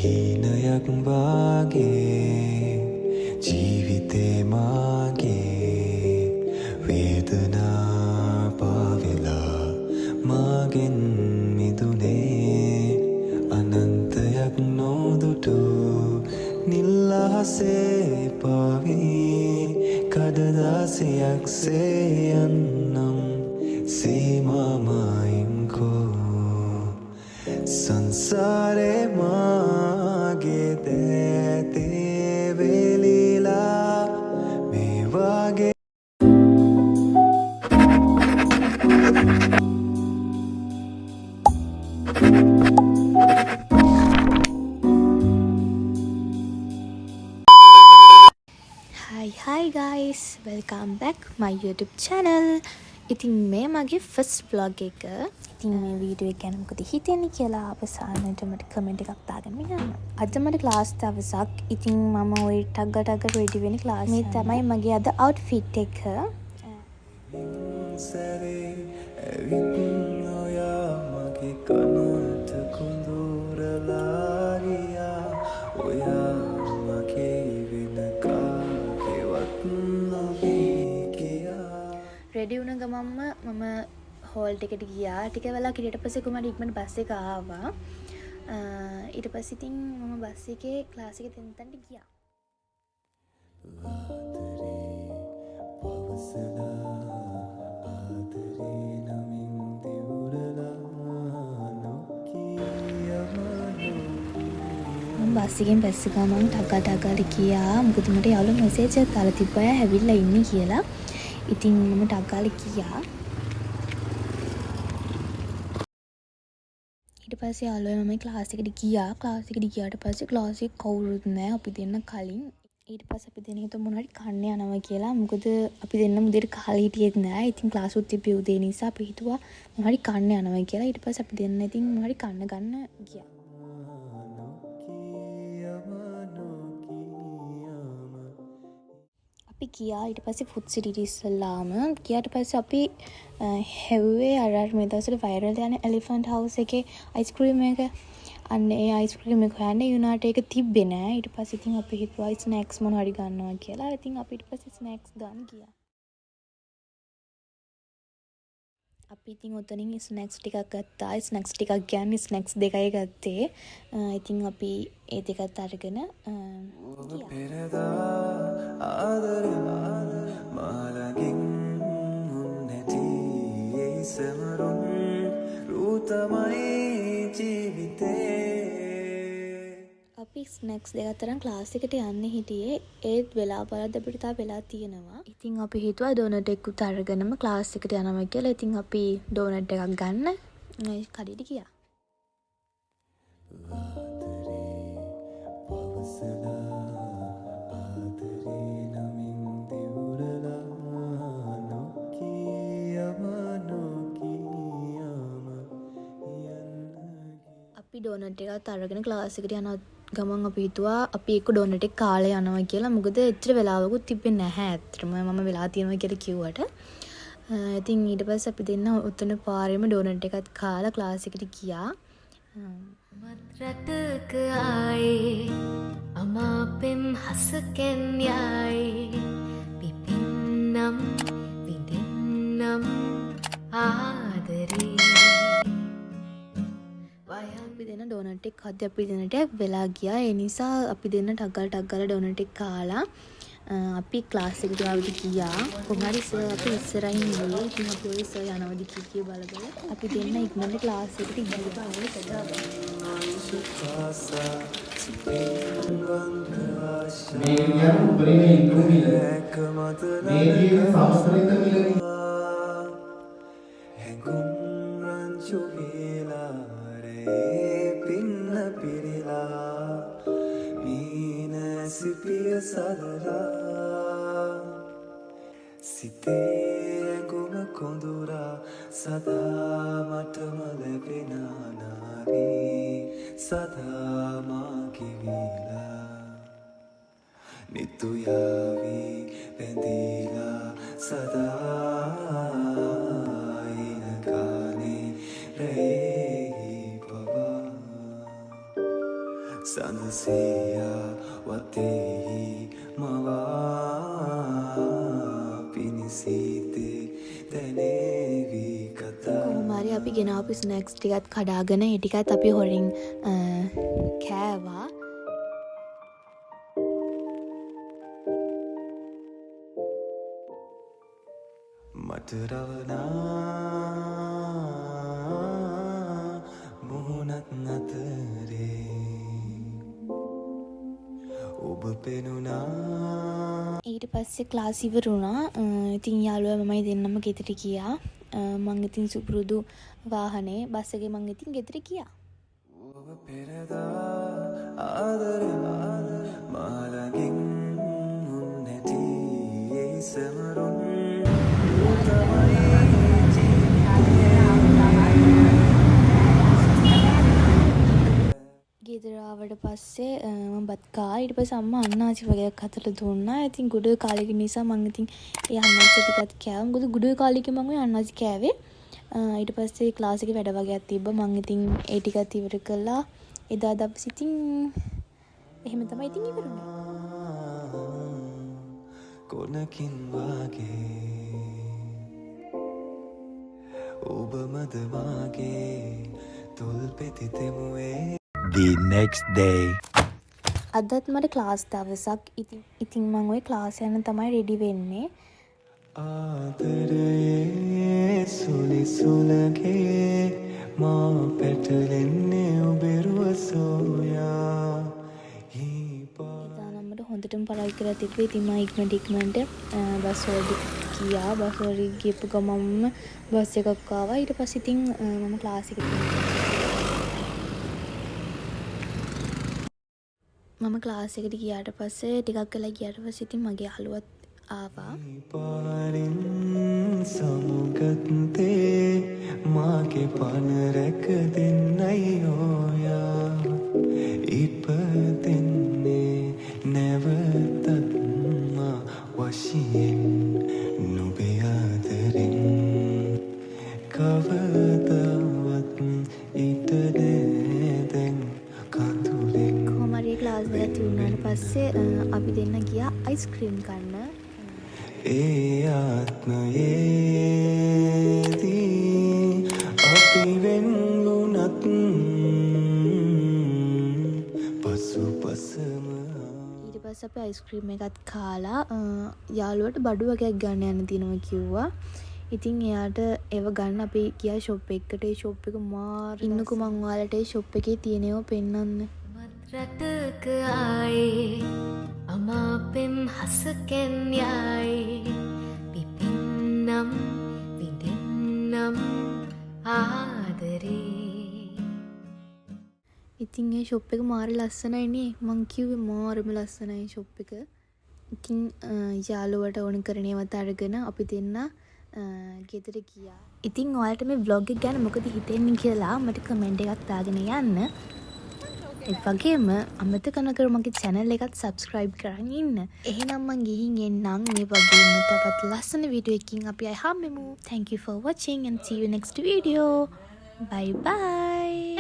හීනයක් වාගේ ජීවිතේ මාගේ වේදනා පාවෙලා මාගෙන් මිදුනේ අනන්තයක් නොදුටු නිල් අහසේ පාවී කඩදාසියක් සේ යන්නම් සීමා මායිම්කෝ සංසාරේ මාගේ දෑතේ වෙලිලා මේ වාගේ. Hi hi guys, welcome back my YouTube channel. ඉතින් මේ මගේ ෆස්ට් ව්ලොග් එක. ඉතින් මේ වීඩියෝ එක ගැන මොකද හිතෙන්නේ කියලා අවසානයට මට කමෙන්ට් එකක් දාගෙන යන්න. අද මට ක්ලාස් දවසක්. ඉතින් මම ඔය ටග්ග ටග්ග රෙඩි වෙන ක්ලාස්. මේ තමයි මගේ අද අවුට්ෆිට් එක. සැරේ ඇවිත් ඔයා මගේ කනට කොඳුරලා ගියා, ඔයා මගේ වෙන කාගේවත් නොවේ කියා. රෙඩි වුණ ගමන්ම මම හෝල් එකට ගියා. ටික වෙලා හිටියට පස්සේ කොහමද ඉක්මනට බස් එක ආවා. ඊට පස්සේ ඉතින් මම බස් එකේ ක්ලාස් එක දෙන්න තැනට ගියා. ආදරේ පවසලා ආදරේ නමින් දිවුරලා නොකියම. මම බස් එකෙන් බැස්ස ගමන් ටග්ගා ටග්ගාලා ගියා. මොකද මට යාළුවා මෙසේජ් එකක් දාලා තිබ්බා එයා ඇවිල්ලා ඉන්නේ කියලා. ඉතින් මම ටග් ගාලා ගියා. ඊට පස්සේ යාළුවා මම ක්ලාස් එකට ගියා. ක්ලාස් එකට ගියාට පස්සේ ක්ලාස් එකේ කවුරුත් නෑ අපි දෙන්න කලින්. ඊට පස්සේ අපි දෙන්න හිතුවා මොනවා හරි කන්න යනවා කියලා. මොකද අපි දෙන්නම උදේට කාලා හිටියෙත් නෑ. ඉතින් ක්ලාස් උත් තිබ්බේ උදේ නිසා අපි හිතුවා මොනවා හරි කන්න යනවා කියලා. ඊට පස්සේ අපි දෙන්න ඉතින් මොනවා හරි කන්න ගන්න ගියා. නොකියම නොකියම. අපි ගියා ඊට පස්සේ ෆුඩ් සිටිට. ඉස්සෙල්ලාම ගියාට පස්සේ අපි හෙව්වේ අර අර මේ දවස්වල වෛරල් යන එලිෆන්ට් හවුස් එකේ අයිස්ක්‍රීම් එක. අන්න ඒ අයිස්ක්‍රීම් එක හොයන්න. ඒ වුණාට ඒක තිබ්බේ නෑ. ඊට පස්සේ ඉතින් අපි හිතුවා ස්නැක්ස් මොනවා හරි ගන්නවා කියලා. ඉතින් අපි ඊට පස්සේ ස්නැක්ස් ගන්න ගියා. අපි ඉතින් ඔතනින් ස්නැක්ස් ටිකක් ගත්තා. ස්නැක්ස් ටිකක් කියන්නේ ස්නැක්ස් දෙකයි ගත්තේ. ඉතින් අපි ඒ දෙකත් අරගෙන ඔබ ගියා. පෙරදා ආදරෙන් මා ළඟින් උන්නැටි ඒ සමරුන් රූ තමයි ජීවිතේ. අපි ස්නැක්ස් දෙකක් අරන් ක්ලාස් එකට යන්න හිටියේ. ඒත් වෙලා බලද්දි අපිට තව වෙලා තියෙනවා. ඉතින් අපි හිතුවා ඩෝනට් එකකුත් අරගෙනම ක්ලාස් එකට යනවා කියලා. ඉතින් අපි ඩෝනට් එකක් ගන්න කඩේට ගියා. ආදරේ පවසලා ආදරේ නමින් දිවුරලා නොකියම නොකියම යන්න. අපි ඩෝනට් එකත් අරගෙන ක්ලාස් එකට යන ගමන් අපි හිතුවා අපි එක්ක ඩෝනට් එක කාලා යනවා කියලා. මොකද එච්චර වෙලාවකුත් තිබ්බේ නැහැ ඇත්තටම මම වෙලා තියෙනවා කියලා කිව්වට. ඉතින් ඊට පස්සේ අපි දෙන්න ඔතන පාරේම ඩෝනට් එකත් කාලා ක්ලාස් එකට ගියා. මත් රටක ආයේ අමාපෙම් හසකෙන් යායේ පිපින්නම් විඳින්නම් ආදරේ. අපි දෙන්න ඩෝනට් එක කද්දි අපි දෙන්න ටිකක් වෙලා ගියා. ඒ නිසා අපි දෙන්න ටක් ගාලා ටක් ගාලා ඩෝනට් එක කාලා අපි ක්ලාස් එකට ගාවට ගියා. කොහොම හරි සර් අපි ඉස්සරහින් ගියේ. ඉතින් අපි ඔය සර් යනවද කිය කිය බල බල අපි දෙන්න ඉක්මනට ක්ලාස් එකට ගියා. මේ කියන්නේ උපරිම ඉදුම් මිල. මේ තියෙන සංස්කෘත මිලනේ. හැඟුම් රංචු වේලා රැයේ පින්න පිරිලා මීන සිපිය සලරා සිතේ ඇඟුම කොඳුරා සදා මටම ලැබෙන නාරී සදා මාගේ වීලා නිතු යාවී බැඳීලා සදා ඉන කාලේ රැයේ පවා. සඳසීයා වතෙහි මවා පිණිසීතේ දැනේවි කතා. කොහොම හරි අපි ගෙනාපු ස්නැක්ස් ටිකත් කඩාගෙන ඒ ටිකත් අපි හොරින් කෑවා. මට රවනා මුහුණත් අතරේ ඔබ පෙනුනා. ඊට පස්සේ ක්ලාස් ඉවර වුණා. ඉතින් යාළුවා මමයි දෙන්නම ගෙදර ගියා. මං ඉතින් සුපුරුදු වාහනේ බස් එකේ මං ඉතින් ගෙදර ගියා. ඔබ පෙරදා ආදරෙන් මා ළඟින් උන්නැටි ඒ සමරුන් තමයි ජීවිතේ. ගෙදර ආවට පස්සේ මම බත් කාලා ඊට පස්සේ අම්මා අන්නාචි වගේක් හදලා දුන්නා. ඉතින් ගොඩ කාලෙකින් නිසා මං ඉතින් ඒ අන්නාචි ටිකත් කෑවා. මොකද ගොඩ කාලෙකින් මං ඔය අන්නාචි කෑවේ. ඊට පස්සේ ක්ලාස් එකේ වැඩ වගේක් තිබ්බා. මං ඉතින් ඒ ටිකත් ඉවර කළා. එදා දවස් ඉතින් එහෙම තමයි ඉතින් ඉවර වුණේ. කොනකින් වාගේ ඔබමද මාගේ තොල් පෙති තෙමුවේ. The next day. අදත් මට ක්ලාස් දවසක්. ඉතින් මං ඔය ක්ලාස් යන තමයි රෙඩි වෙන්නේ. ආදරයේ සුලි සුලගේ මා පැටලෙන්නේ ඔබේ රුව සොයා හීපා. එදා නම් මට හොඳටම පරායි කරලා තිබ්බේ. ඉතින් මං ඉක්මනට ඉක්මනට බස් වලට ගියා. බස් වලට ගියපු ගමන්ම බස් එකක් ආවා. ඊට පස්සේ ඉතින් මම ක්ලාස් එකට ගියා. මම ක්ලාස් එකට ගියාට පස්සේ ටිකක් වෙලා ගියාට පස්සේ ඉතින් මගේ යාළුවත් ආවා. පාරින් සමුගත්තේ මාගේ පන රැක දෙන්නයි ඔයා ඉපදෙන්නේ නැවතත් මා වශයෙන් නුඹේ ආදරෙන් කවදාවත් ඊට නෑ දැන් කඳුලෙන්. කොහොම හරි ක්ලාස් දෙකක් තිබුණාට පස්සේ අපි දෙන්න ගියා අයිස්ක්‍රීම් කන්න. ඒ ආත්මයේදී අපි වෙන් වුණත් පසුපසම. ඊට පස්සේ අපි අයිස්ක්‍රීම් එකත් කාලා යාළුවට බඩු වගේක් ගන්න යන්න තියෙනවා කිව්වා. ඉතින් එයාට ඒව ගන්න අපි ගියා ෂොප් එකකට. ඒ ෂොප් එක මාර ඉන්නකෝ මං ඔයාලට ඒ ෂොප් එකේ තියෙන ඒවා පෙන්නන්න. මත් රටක ආයේ අමා පෙම් හසකෙන් යායේ පිපින්නම් විඳින්නම් ආදරේ. ඉතින් ඒ ෂොප් එක මාර ලස්සනයි නේ. මං කිව්වේ මාරම ලස්සනයි ෂොප් එක. ඉතින් යාළුවට ඕන කරන ඒවත් අරගෙන අපි දෙන්න ගෙදර ගියා. ඉතින් ඔයාලට මේ ව්ලොග් එක ගැන මොකද හිතෙන්නේ කියලා මට කමෙන්ට් එකක් දාගෙන යන්න. ඒ වගේම අමතක නොකර මගේ channel එකත් subscribe කරන් ඉන්න. එහෙනම් මං ගිහින් එන්නම්. මේ වගේම තවත් ලස්සන වීඩියෝ එකකින් අපි ආයෙ හම්බෙමු. Thank you for watching and see you next video. Bye bye.